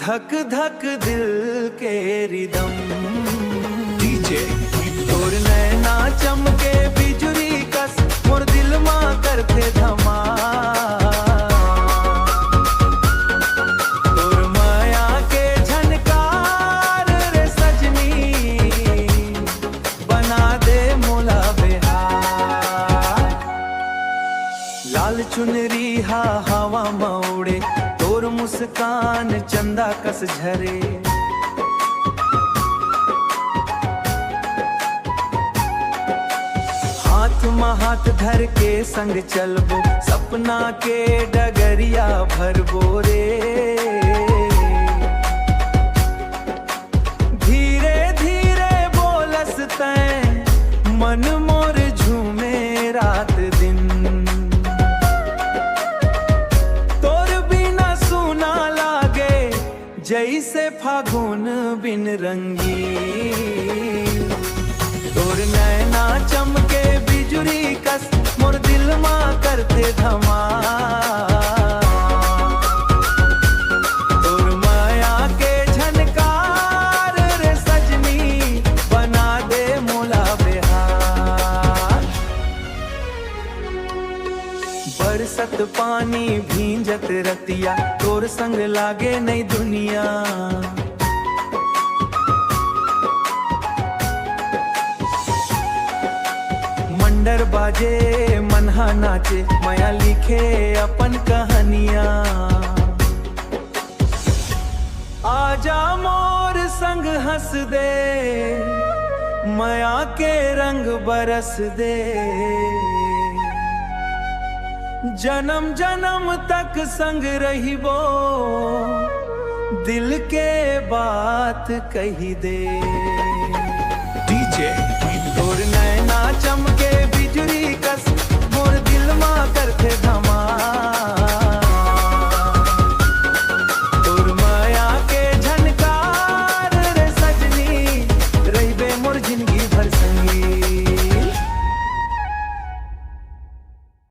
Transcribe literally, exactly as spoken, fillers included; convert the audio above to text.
धक धक दिल के रिदम। डीजे। तोर नैना चमके बिजुरी कस, मोर दिल मा करथे धमाल। तोर मया के झनकार रे सजनी, बना दे मोला बेहाल। लाल चुनरी हा हवा म उड़े, तोर मुस्कान चंदा कस झरे। हाथ म हाथ धर के संग चलबो, सपना के डगरिया भरबो रे। धीरे धीरे बोलस तैं, मन मोर झूमे रात दिन। तोर बिना सूना लागे, जइसे फागुन बिन रंगी। तोर नैना चमके बिजुरी कस, मोर दिल मा करथे धमाल। तोर मया के झनकार रे सजनी, बना दे मोला बेहाल। बरसत पानी भींजत रतिया, तोर संग लागे नई दुनिया। मंडर बाजे, मनहा नाचे, मया लिखे अपन कहानिया। आजा मोर संग हंस दे, मया के रंग बरस दे। जन्म जन्म तक संग रहिबो, दिल के बात कही दे। डीजे।